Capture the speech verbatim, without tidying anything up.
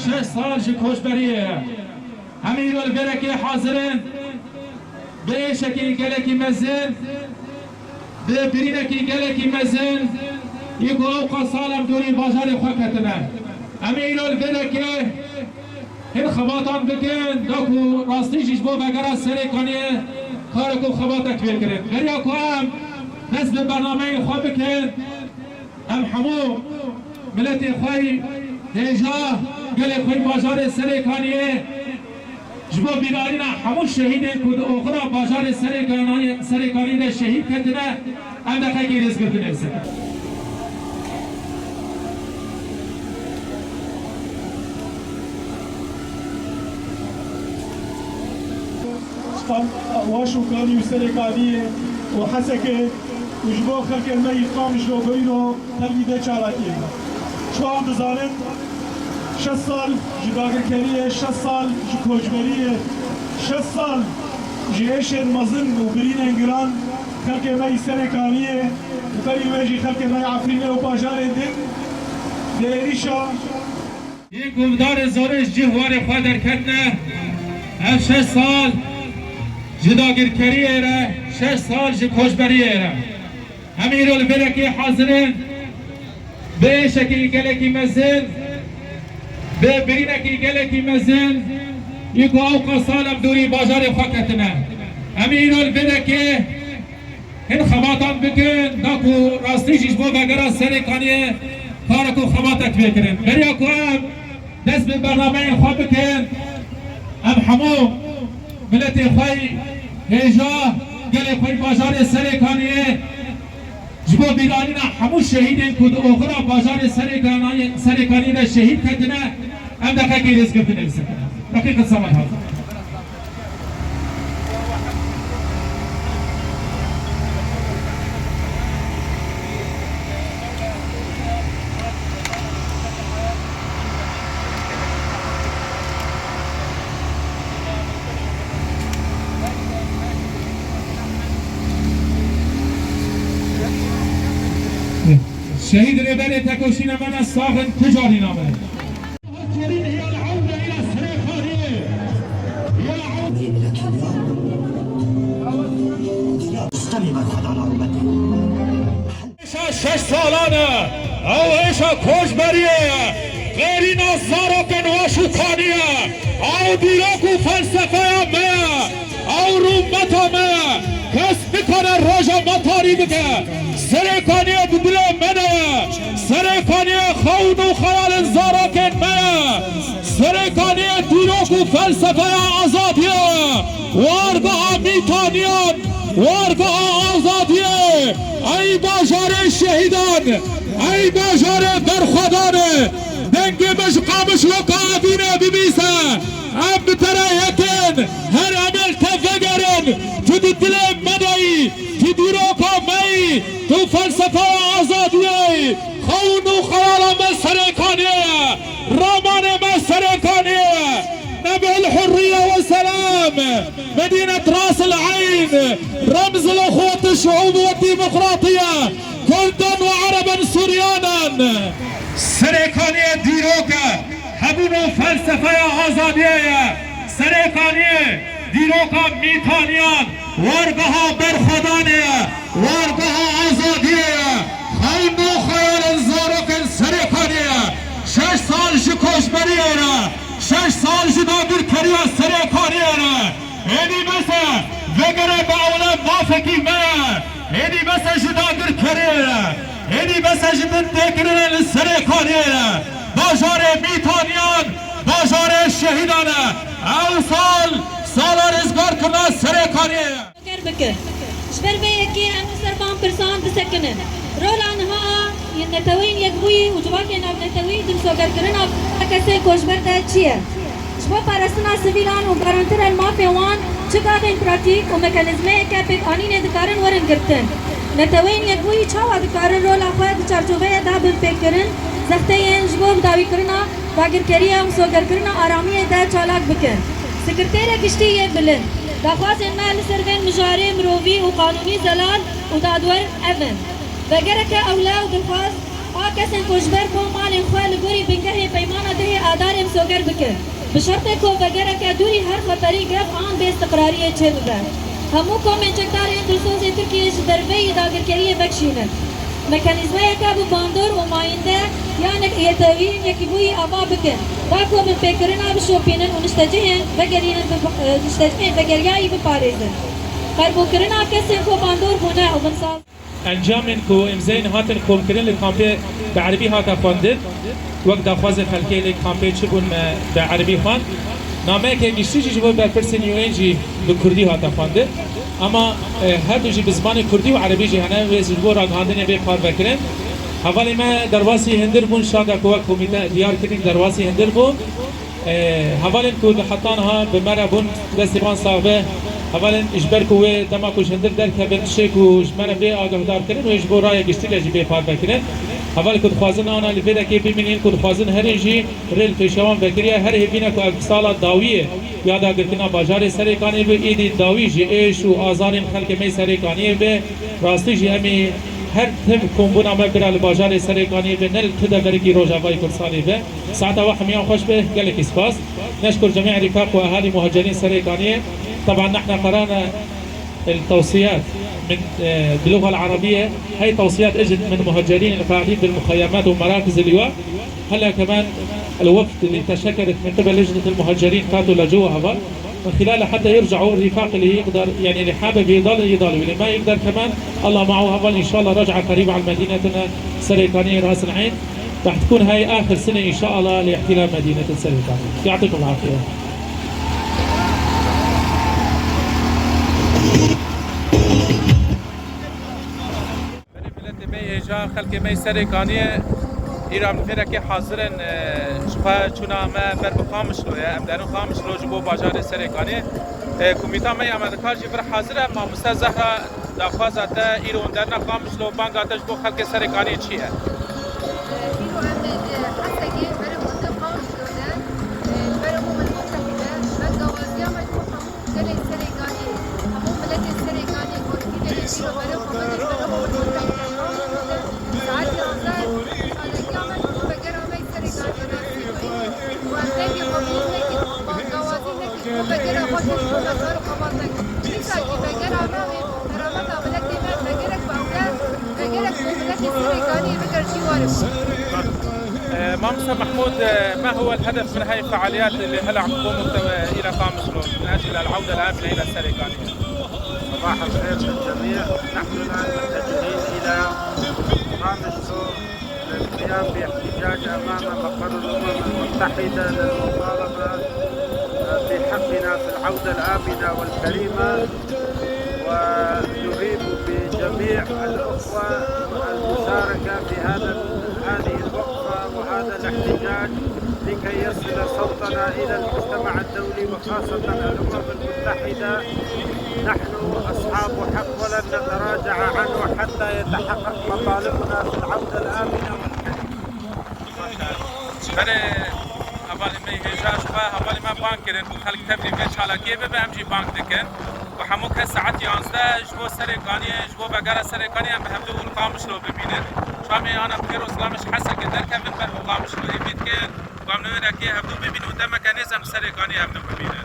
Şeş sal ji koçberiyê ye. Em îro li vê rekê hazir in. Bi êşekî gelekî mezin, bi birînekî gelekî mezin, yê ku ew qas sal em dûrî bajarê xwe ketine. Em ê îro li vê rekê hin xebatan bikin, da ku rastî jî ji bo vegera Serêkaniyê karek û xebatek wê kirin. Beriya ku em dest bi bernameyên xwe bikin, em hemû miletê xwe yî hêja, gelê xwe yî bajarê Serêkaniyê, ji bo bîranîna hemû şehîdên ku di oxira bajarê Serêkaniyê, Serêkaniyê de şehîd ketine, em deqekê rêzgirtinê bisekin. Stan, Waş û Kanî û Serêkaniyê û Hesekê û ji bo xelkên me yî Qamişlo, Goylo, Telvî vê çalakiyê. Çawa dizanin, şeş sal ji dagirkeriyê, şeş sal ji koçberiyê, şeş sal ji êşên mezin û birînên giran xelkê me yî Serêkaniyê û berî wê jî xelkê me yê Efrînê û bajarên din di êrîşa Yê guhdarê zorê ji cih warê xwe derketine, ev şeş sal ji dagirkeriyê re, şeş sal ji koçberiyê re. Em îro li vê rekê hazir in, bi êşekî gelekî mezin, bi birînekî gelekî mezin, yê ku ew qas sal em dûrî bajarê xwe ketine. Em îro li vê rekê hin xebatan bikin, da ku rastî jî ji bo vegera Serêkaniyê karek û xebatek wê kirin. Beriya ku em dest bi bernameyên xwe bikin, em hemû miletê xwe yî hêja, gelê xwe yî bajarê Serêkaniyê, ji bo bîranîna hemû şehîdên ku di oxira bajarê Serêkaniyê, Serêkaniyê de şehîd ketine, em deqekê rêzgirtinê bisekin. Deqîqe semet hazir. Şehîd Rêberê Tekoşîna me ne sax in, tu carîna me. Rustemê berxwedana rûmetê. Êşa şeş salan e, ew êşa koçberiyê ye, qêrîna zarokên Waş û Kanî ye, ew dîrok û felsefeya me ye, ew rûmeta me ye, kes nikare roja me tarî bike. Serêkaniyê di dilê me de ye. Serêkaniyê xewn û xeyalên zarokên me ye. Serêkaniyê dîrok û felsefeya azadiyê ye. Wargeha mîtaniyan, wargeha azadiyê. Ey bajarê şehîdan, ey bajarê berxwedan e. Dengê me ji Qamişloka Evînê bibîse. Em bi te re yek in, her em ê li te vegerin. Tu di dilê me de yî, tu dîroka me yî, tu felsefeya azadiyê yî. Xewn û xeyala me Serêkaniyê ye, ramanê me Serêkaniyê ye. Neb'ul hurriye ve selam, Medînet Ras el Eyn, remz el uxuwet, şuub ve demokratiye, Kurdan ve Ereben, Suryanan. Serêkaniyê dîrok e. Hebûn û felsefeya azadiyê ye. Serêkaniyê dîroka mîtaniyan, wargeha berxwedanê ye, wargeha azadiyê ye. Xewn û xeyalên zarokên Serêkaniyê ye. Şeş sal ji koçberiyê re, şeş sal ji dagirkeriya Serêkaniyê re. Êdî bes e, vegere be ewle mafekî me ye. Êdî bes e ji dagirkeriyê re. Êdî bes e ji bin têkirinê li Serêkaniyê re. Bajarê mîtaniyan, bajarê şehîdan e. Ew sal, sala rizgarkirina Serêkaniyê ye. Ger bike. Ji ber vê yekê em li ser van pirsan bisekinin. Rola niha a neteweyên yekbûyî û civakê navnetewî di misogerkirina kesên koçber de çi ye? Ji bo parastina sivîlan û garantirên mafê wan çi gavên pratîk û mekanîzmeyeke pêkanînê dikarin werin girtin? Neteweyên Yekbûyî çawa dikarin rola xwe di çarçoveya dabinpêkkirin zexteyên ji bo bidawîkirina dagirkeriya û misogerkirina aramiyê de çalak bikin? Sekreterê Giştî yê Bilind, daxwazên me li ser vê mijarê mirovî û qanûnî zelal û dadwer ev in. Vegereke ewle û dilxwaz a Kesên ku ji ber ku malên xwe li gorî bingehê peymana dehê Adarê misoger bikin, bi şertê ku vegereke dûrî her xeterî, grev an bêistiqrariyê çêbibe. Hemû komên çekdar yên dilsoz ê Tirkiyê ji derveyî dagirkeriyê vekişînin. Mekanîzmayeke bi bandor û mayînde ya nek-, yetewî yekîbûyî ava bikin, da ku binpêkirina bişopînin û niştecihên vegerînin bi-, e, niştecihên vegeriyayî biparêzin. Qerbûkirina kesên ku bandor bûne û binsaz. Encamên ku îmzeyên hatin komkirin li kampê bi erebî hate xwendin. Wek daxwazê xelkê lê kampê çi bûn me bi erebî xwend. Nameyeke giştî jî ji bo berpirsên U N jî bi kurdî hate xwendin. Ama, e, her du jî bi zimanê kurdî û erebî jî hene, wê ji bo ragihandinê bê parvekirin. Hevalê me derbasî hundir bûn, şanda ku wek komîte diyar kirin derbasî hundir bûn. E, hevalên ku li heta niha bi me re bûn, destê wan sax be. Hevalên ji ber ku wê dema ku ji hundir derkevin, tiştê ku ji me re bê agahdarkirin, wê ji bo raya giştî re jî bê parvekirin. Hevalên ku dixwazin ana li vê dekê bimînin, ku dixwazin herin jî rê li pêşiya wan vekiriye. Her hêvîne ku ev sala dawiyê ya dagirkirina bajarê Serêkanê bi, êdî dawî ji êş û azarên xelkê me yê Serêkaniyê bi. Rastî jî em ê her tim kombûna me bira li bajarê Serêkaniyê bi, ne li tu deverekî Rojavayê Kurdistanê bi. Saeta we hemiyan xweş be, gelekî spas. نشكر جميع رفاق وأهالي مهجرين سريكانية. طبعًا نحن قرأنا التوصيات من، آه، باللغة العربية، هي توصيات اجت من مهجرين القاعدين بالمخيمات ومراكز اللواء. هلا كمان الوفد اللي تشكلت من قبل لجنة المهجرين فاتوا لجوا هوا. من خلالها حتى يرجعوا الرفاق اللي يقدر، يعني، اللي حابب يضل يضل، واللي ما يقدر كمان الله معه. هبل إن شاء الله رجعة قريبة على مدينتنا سريكانية راس العين. رح تكون هاي آخر سنة إن شاء الله لاحتلال مدينة سريكانية. يعطيكم العافية. Berê miletê me yê hêja, xelkê me yê Serêkaniyê, îro em li vê rekê hazir in, e, ji xwe çûna me ber bi Qamişloyê, em derin Qamişlo ji bo bajarê Serêkaniyê. E, komîta me yê amadekar jî vir hazir e, mamoste Zehra, daxwaza te îro hûn derine Qamişlo, banga te ji bo xelkê Serêkaniyê çi ye? Îro em ê li Hesekê berê xwe Qamişlo de, e, berê xwe min Mutehîde, me gawaziya me ji bo hemû Gelê Serêkaniyê, hemû miletê Serêkaniyê, Kurdî gelê îro berê xwe me diştene xwe bi saet yanzdeh, çalakiya me ji bo vegera me yê Serêkaniyê rastî bû. Û em dengê xwe bi yek nekî, bangawazî nekî, ji bo vegera xwe tê ji bo me kar û xebat nekin. Dîsa jî vegera me wê kerameta miletê me vegerek bi ewle, vegerek ku miletê Serêkaniyê bigere cîwarê xwe. آه، مامسا محمود، آه، ما هو الهدف من هاي الفعاليات اللي هلأ عم تقوموا بتو-، إلى قامشلو من أجل العودة الآمنة إلى سريكانيا؟ صباح الخير للجميع. نحن الآن متجهين إلى قامشلو للقيام باحتجاج أمام مقر الأمم المتحدة للمطالبة بحقنا في العودة الآمنة والكريمة. ونهيب بجميع الأخوة المشاركة في هذا، هذه الوقفة وهذا الاحتجاج لكي يصل صوتنا إلى المجتمع الدولي وخاصة الأمم المتحدة. نحن أصحاب حق ولن نتراجع عنه حتى يتحقق مطالبنا في العودة الآمنة والكريمة. Berê hevalê me hêja ji xwe hevalê me bang kirin ku xelk tevlî vê çalakiyê bibe, em jî bang dikin. Û hemû kes saet yanzdeh ji bo Serêkaniyê, ji bo vegera Serêkaniyê em bi hevdû li Qamişlo bimînin. Çamê ana bi xêr û silamê ji Hesekê derkevin ber bi Qamişlo hêvî dikin. Ku em li wê rekê hevdû bimînin û demeke nêz em li Serêkaniyê hevdû bimînin.